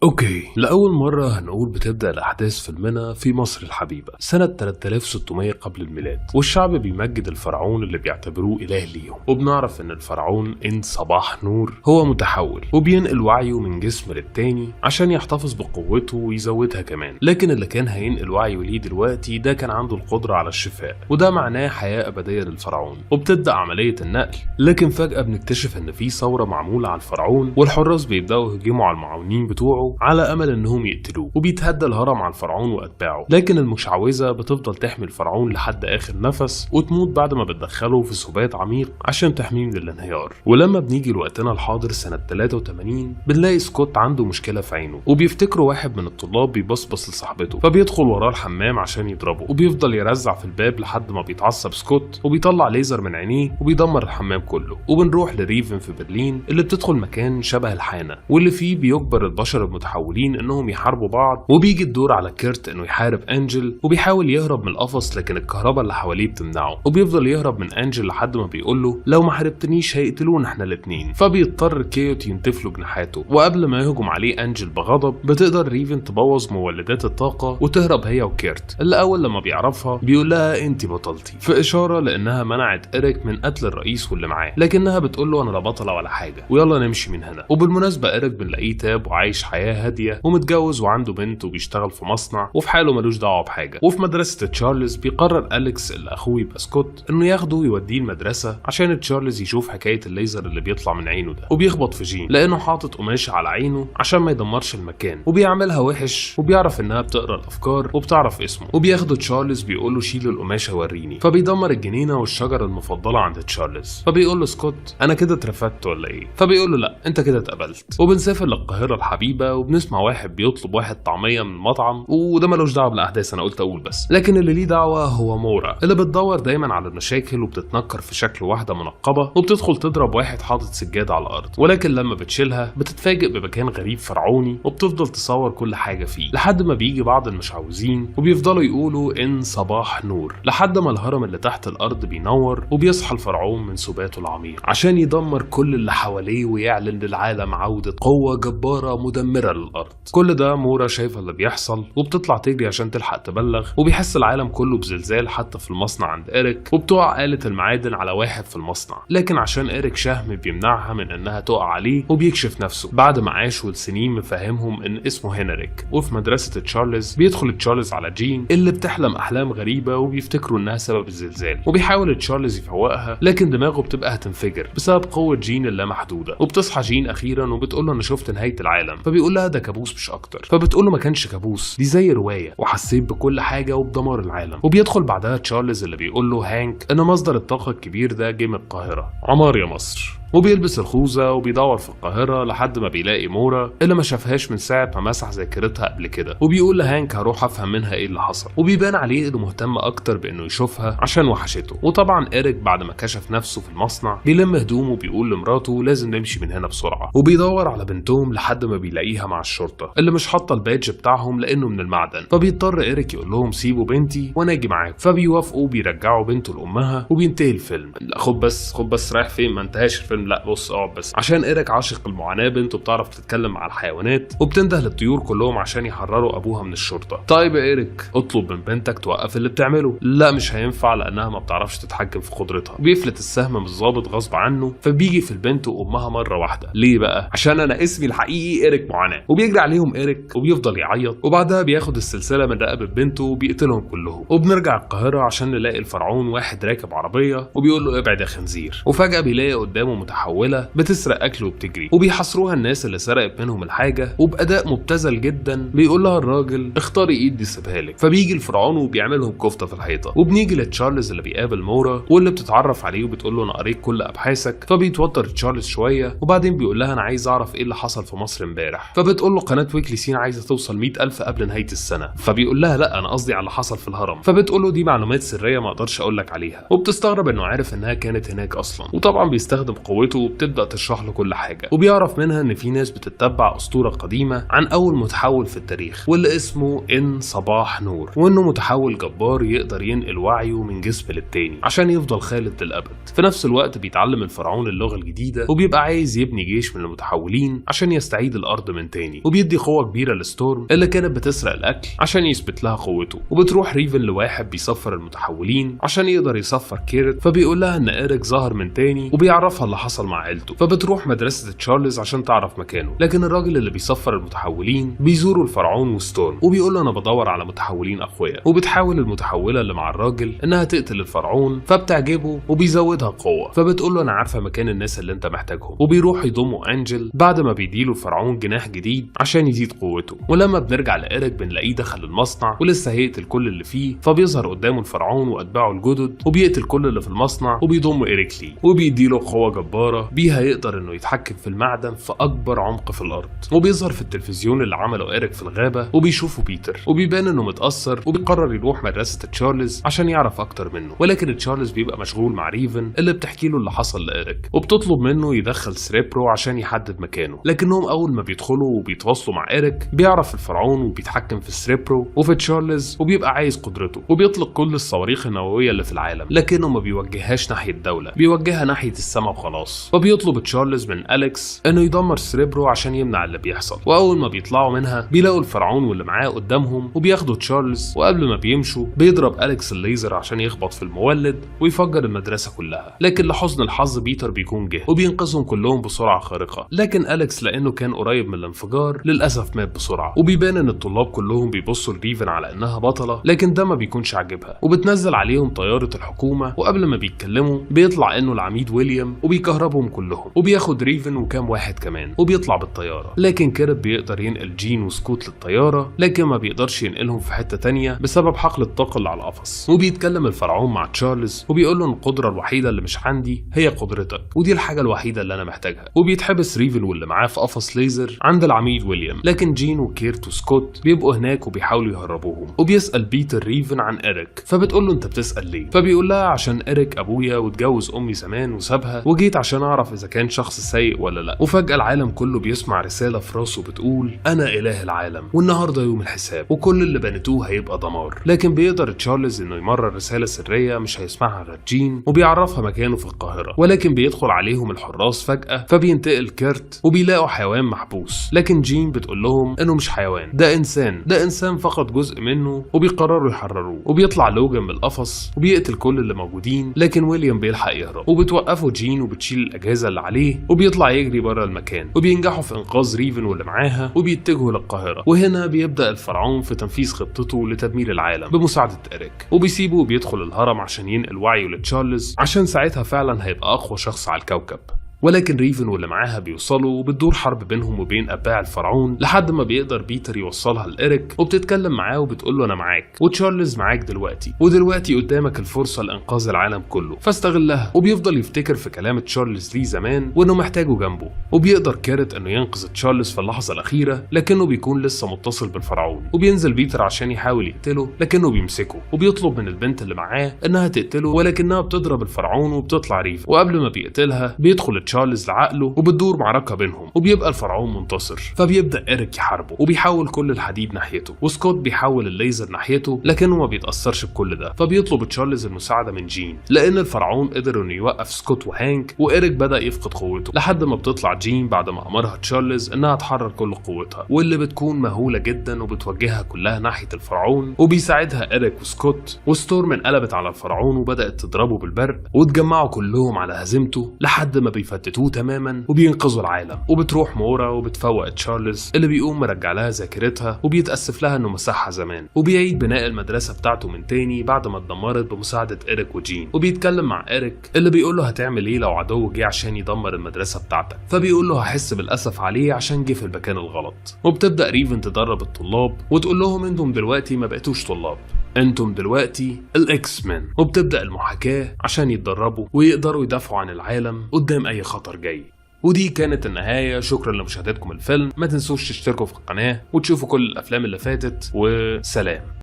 okay، لأول مرة هنقول بتبدأ الأحداث في فيلمنا في مصر الحبيبة سنة 3600 قبل الميلاد، والشعب بيمجد الفرعون اللي بيعتبروه إله ليهم. وبنعرف إن الفرعون إن صباح نور هو متحول وبينقل وعيه من جسم للتاني عشان يحتفظ بقوته ويزودها كمان. لكن اللي كان هينقل وعيه ليه دلوقتي ده كان عنده القدرة على الشفاء، وده معناه حياة أبدية للفرعون. وبتبدأ عملية النقل، لكن فجأة بنكتشف إن في ثورة معمولة على الفرعون، والحراس بيبدأوا يهجموا على المعاونين بتوعه على امل انهم يقتلوه، وبيتهدى الهرم على الفرعون واتباعه. لكن المشعوذه بتفضل تحمي الفرعون لحد اخر نفس وتموت بعد ما بتدخله في سبات عميق عشان تحميه من الانهيار. ولما بنيجي لوقتنا الحاضر سنة 83 بنلاقي سكوت عنده مشكلة في عينه، وبيفتكره واحد من الطلاب بيبصبص لصاحبته، فبيدخل وراه الحمام عشان يضربه، وبيفضل يرزع في الباب لحد ما بيتعصب سكوت وبيطلع ليزر من عينيه وبيدمر الحمام كله. وبنروح لريفن في برلين اللي بتدخل مكان شبه الحانه، واللي فيه بيجبر البشر المتحولين انهم يحاربوا بعض. وبيجي الدور على كيرت انه يحارب انجل، وبيحاول يهرب من القفص لكن الكهرباء اللي حواليه بتمنعه، وبيفضل يهرب من انجل لحد ما بيقول له لو ما حاربتنيش هيقتلونا احنا الاتنين. فبيضطر كيوت ينتف له جناحاته، وقبل ما يهجم عليه انجل بغضب بتقدر ريفن تبوظ مولدات الطاقة وتهرب هي وكيرت، اللي اول لما بيعرفها بيقول لها انت بطلتي، في اشارة لانها منعت إيريك من قتل الرئيس واللي معاه، لكنها بتقول له انا لا بطلة ولا حاجة ويلا نمشي من هنا. وبالمناسبة إيريك بنلاقيه تاب وعايش حياة هادية ومتجوز وعنده بنت وبيشتغل في مصنع وفي حاله ملوش دعوه بحاجة. وفي مدرسه تشارلز بيقرر اليكس اللي اخوه يبقى سكوت انه ياخده ويوديه المدرسة عشان تشارلز يشوف حكاية الليزر اللي بيطلع من عينه ده. وبيخبط في جين لانه حاطط قماشة على عينه عشان ما يدمرش المكان، وبيعملها وحش وبيعرف انها بتقرا الافكار وبتعرف اسمه. وبياخده تشارلز بيقول له شيل القماشه وريني، فبيدمر الجنينة والشجرة المفضلة عند تشارلز. فبيقول له سكوت انا كده اترفدت ولا ايه؟ فبيقول له لا انت كده اتقبلت. وبنسافر للقاهره الحبيبة وبنسمع واحد بيطلب واحد طعميه من المطعم، وده ملوش دعوه بالاحداث انا قلت اقول بس. لكن اللي ليه دعوه هو مورا اللي بتدور دايما على المشاكل وبتتنكر في شكل واحدة منقبة وبتدخل تضرب واحد حاطط سجادة على الارض، ولكن لما بتشيلها بتتفاجئ بمكان غريب فرعوني وبتفضل تصور كل حاجة فيه لحد ما بيجي بعض المشعوذين وبيفضلوا يقولوا ان صباح نور، لحد ما الهرم اللي تحت الارض بينور وبيصحى الفرعون من سباته العميق عشان يدمر كل اللي حواليه ويعلن للعالم عودة قوة جبارة مدمرة للأرض. كل ده مورا شايفة اللي بيحصل وبتطلع تجري عشان تلحق تبلغ، وبيحس العالم كله بزلزال حتى في المصنع عند إيريك، وبتقع آلة المعادن على واحد في المصنع، لكن عشان إيريك شهم بيمنعها من إنها تقع عليه وبيكشف نفسه بعد ما عاشوا لسنين مفهمهم إن اسمه هنريك. وفي مدرسة تشارلز بيدخل تشارلز على جين اللي بتحلم أحلام غريبة وبيفتكروا إنها سبب الزلزال، وبيحاول تشارلز يفوقها لكن دماغه بتبقى هتنفجر بسبب قوة جين اللامحدودة. وبتصحى جين أخيرا وبتقول له أنا شفت نهاية العالم، فبيقول لها ده كابوس مش أكتر، فبتقول له ما كانش كابوس، دي زي رواية وحسيت بكل حاجة وبدمار العالم. وبيدخل بعدها تشارلز اللي بيقول له هانك إن مصدر الطاقة الكبير ده جه من القاهرة، عمار يا مصر. وبيلبس الخوذة وبيدور في القاهرة لحد ما بيلاقي مورا اللي ما شافهاش من ساعة ما مسح ذاكرتها قبل كده، وبيقول لهانك هروح افهم منها ايه اللي حصل، وبيبان عليه انه مهتم اكتر بانه يشوفها عشان وحشته. وطبعا إيريك بعد ما كشف نفسه في المصنع بيلم هدومه وبيقول لمراته لازم نمشي من هنا بسرعة، وبيدور على بنتهم لحد ما بيلاقيها مع الشرطة اللي مش حاطة ال badge بتاعهم لانه من المعدن. فبيضطر إيريك يقول لهم سيبوا بنتي وانا اجي معاكم، فبيوافقوا وبيرجعوا بنته لامها وبينتهي الفيلم. لا خد بس خد بس رايح فين؟ ما انتهاش الفيلم، لا بص اقعد بس. عشان إيريك عاشق المعاناة بنته بتعرف تتكلم مع الحيوانات وبتنده للطيور كلهم عشان يحرروا ابوها من الشرطة. طيب يا إيريك اطلب من بنتك توقف اللي بتعمله. لا مش هينفع لانها ما بتعرفش تتحكم في قدرتها. بيفلت السهم من الظابط غصب عنه فبيجي في البنت وامها مرة واحدة. ليه بقى؟ عشان انا اسمي الحقيقي إيريك معاناة. وبيجري عليهم إيريك وبيفضل يعيط، وبعدها بياخد السلسلة من رقبة بنته وبيقتلهم كلهم. وبنرجع القاهرة عشان نلاقي الفرعون واحد راكب عربية وبيقول له ابعد يا خنزير، وفجاة بيلاقي قدامه متحوله بتسرق اكل وبتجري، وبيحاصروها الناس اللي سرقت منهم الحاجة. وباداء مبتذل جدا بيقول لها الراجل اختاري ايد دي سيبها لك، فبيجي الفرعون وبيعملهم كفته في الحيطة. وبنيجي لتشارلز اللي بيقابل مورا واللي بتتعرف عليه وبتقول له انا قريت كل ابحاثك، فبيتوتر تشارلز شوية وبعدين بيقول لها انا عايز اعرف ايه اللي حصل في مصر امبارح، فبتقول له قناة ويكلي سين عايزه توصل 100,000 قبل نهاية السنة، فبيقول لها لا انا قصدي على اللي حصل في الهرم، فبتقول له دي معلومات سرية ما اقدرش اقول لك عليها، وبتستغرب انه عارف انها كانت هناك اصلا. وطبعا بيستخدم قوته قوته وبتبدا تشرح له كل حاجة، وبيعرف منها ان في ناس بتتبع اسطورة قديمة عن اول متحول في التاريخ واللي اسمه ان صباح نور، وانه متحول جبار يقدر ينقل وعيه من جسم للتاني عشان يفضل خالد للابد. في نفس الوقت بيتعلم الفرعون اللغة الجديدة، وبيبقى عايز يبني جيش من المتحولين عشان يستعيد الارض من تاني، وبيدي قوة كبيرة لستورم اللي كانت بتسرق الاكل عشان يثبت لها قوته. وبتروح ريفن لواحد بيسفر المتحولين عشان يقدر يسفر كيرت، فبيقول لها ان إيريك ظهر من تاني وبيعرفها اللي حصل مع عيلته. فبتروح مدرسه تشارلز عشان تعرف مكانه، لكن الراجل اللي بيسفر المتحولين بيزوروا الفرعون وستورم وبيقول له انا بدور على متحولين اقوياء. وبتحاول المتحوله اللي مع الراجل انها تقتل الفرعون، فبتعجبه وبيزودها قوة، فبتقول له انا عارفه مكان الناس اللي انت محتاجهم. وبيروح يضموا انجل بعد ما بيديله الفرعون جناح جديد عشان يزيد قوته. ولما بنرجع لإيريك بنلاقيه دخل المصنع ولسه هيقتل كل اللي فيه، فبيظهر قدامه الفرعون واتباعه الجدد وبيقتل كل اللي في المصنع وبيضم إيريك ليه وبيديله قوة جبارة بيها يقدر انه يتحكم في المعدن في اكبر عمق في الارض. وبيظهر في التلفزيون اللي عمله إيريك في الغابة وبيشوفه بيتر، وبيبان انه متأثر وبيقرر يروح مدرسة تشارلز عشان يعرف اكتر منه. ولكن تشارلز بيبقى مشغول مع ريفن اللي بتحكي له اللي حصل لإيريك، وبتطلب منه يدخل سريبرو عشان يحدد مكانه. لكنهم اول ما بيدخلوا وبيتواصلوا مع إيريك بيعرف الفرعون وبيتحكم في سريبرو وفي تشارلز وبيبقى عايز قدرته، وبيطلق كل الصواريخ النووية اللي في العالم، لكنه ما بيوجههاش ناحية الدولة، بيوجهها ناحية السماء وخلاص. فبيطلب تشارلز من أليكس انه يدمر سريبرو عشان يمنع اللي بيحصل. واول ما بيطلعوا منها بيلاقوا الفرعون واللي معاه قدامهم وبياخدوا تشارلز، وقبل ما بيمشوا بيضرب أليكس الليزر عشان يخبط في المولد ويفجر المدرسة كلها. لكن لحسن الحظ بيتر بيكون جه وبينقذهم كلهم بسرعة خارقة، لكن أليكس لأنه كان قريب من الانفجار للأسف مات بسرعة. وبيبان ان الطلاب كلهم بيبصوا لريفن على انها بطلة، لكن ده ما بيكونش عاجبها، وبتنزل عليهم طيارة الحكومة. وقبل ما بيتكلموا بيطلع انه العميد ويليام وبيكهربهم كلهم، وبياخد ريفن وكام واحد كمان وبيطلع بالطيارة. لكن كيرت بيقدر ينقل جين وسكوت للطيارة، لكن ما بيقدرش ينقلهم في حتة تانية بسبب حقل الطاقة اللي على القفص. وبيتكلم الفرعون مع تشارلز وبيقول له ان القدرة الوحيدة اللي مش عندي هي قدرتك، ودي الحاجة الوحيدة اللي انا محتاجها. وبيتحبس ريفن واللي معاه في قفص ليزر عند العميد ويليام، لكن جين وكيرت وسكوت بيبقوا هناك وبيحاولوا يهربوهم. وبيسأل بيتر ريفن عن إيريك، فبتقول له انت بتسأل ليه؟ فبيقول لها عشان إيريك ابويا واتجوز امي زمان وسابها، وجيت عشان اعرف اذا كان شخص سيء ولا لا. وفجأة العالم كله بيسمع رسالة في راسه بتقول انا اله العالم، والنهارده يوم الحساب، وكل اللي بنيتوه هيبقى دمار. لكن بيقدر تشارلز انه يمرر رسالة سرية مش هيسمعها غير جين، وبيعرفها مكانه في القاهرة. ولكن بيدخل عليهم الحراس فجأة، فبينتقل كيرت وبيلاقوا حيوان محبوس، لكن جين بتقول لهم انه مش حيوان، ده انسان، ده انسان فقد جزء منه، وبيقرروا يحرروه. وبيطلع لوجان من القفص وبيقتل كل اللي موجودين، لكن ويليام بيلحق يهرب، وبتوقفه جين وبتشيل الاجهزة اللي عليه، وبيطلع يجري بره المكان. وبينجحوا في انقاذ ريفن واللي معاها وبيتجهوا للقاهره. وهنا بيبدا الفرعون في تنفيذ خطته لتدمير العالم بمساعدة إيريك، وبيسيبه وبيدخل الهرم عشان ينقل وعيه لتشارلز، عشان ساعتها فعلا هيبقى اقوى شخص على الكوكب. ولكن ريفن واللي معاها بيوصلوا، وبتدور حرب بينهم وبين اتباع الفرعون لحد ما بيقدر بيتر يوصلها لإيريك، وبتتكلم معاه وبتقول له انا معاك وتشارلز معاك دلوقتي، ودلوقتي قدامك الفرصة لانقاذ العالم كله، فاستغلها. وبيفضل يفتكر في كلام تشارلز ليه زمان وانه محتاجه جنبه. وبيقدر كيرت انه ينقذ تشارلز في اللحظة الاخيرة، لكنه بيكون لسه متصل بالفرعون، وبينزل بيتر عشان يحاول يقتله، لكنه بيمسكه وبيطلب من البنت اللي معاه انها تقتله، ولكنها بتضرب الفرعون وبتطلع ريفن. وقبل ما بيقتلها بيدخل تشارلز لعقله وبتدور معركة بينهم، وبيبقى الفرعون منتصر. فبيبدا إيريك يحاربه وبيحول كل الحديد ناحيته، وسكوت بيحول الليزر ناحيته، لكنه ما بيتاثرش بكل ده. فبيطلب تشارلز المساعدة من جين، لان الفرعون قدر انه يوقف سكوت وهانك، وإيريك بدا يفقد قوته، لحد ما بتطلع جين بعد ما امرها تشارلز انها تحرر كل قوتها، واللي بتكون مهولة جدا وبتوجهها كلها ناحية الفرعون. وبيساعدها إيريك وسكوت، وستورم انقلبت على الفرعون وبدات تضربه بالبرق، واتجمعوا كلهم على هزيمته لحد ما بيفتتوه تماما وبينقذوا العالم. وبتروح مورا وبتفوق تشارلز اللي بيقوم مرجع لها ذاكرتها وبيتأسف لها انه مسحها زمان، وبيعيد بناء المدرسة بتاعته من تاني بعد ما اتدمرت بمساعدة إيريك وجين. وبيتكلم مع إيريك اللي بيقول له هتعمل ايه لو عدو جه عشان يدمر المدرسة بتاعتك، فبيقول له هحس بالأسف عليه عشان جه في المكان الغلط. وبتبدأ ريفن تدرب الطلاب وتقول لهم انتم دلوقتي ما بقيتوش طلاب، انتم دلوقتي ال X-Men. وبتبدأ المحاكاة عشان يتدربوا ويقدروا يدافعوا عن العالم قدام اي خطر جاي. ودي كانت النهاية. شكرا لمشاهدتكم الفيلم، ما تنسوش تشتركوا في القناة وتشوفوا كل الافلام اللي فاتت، وسلام.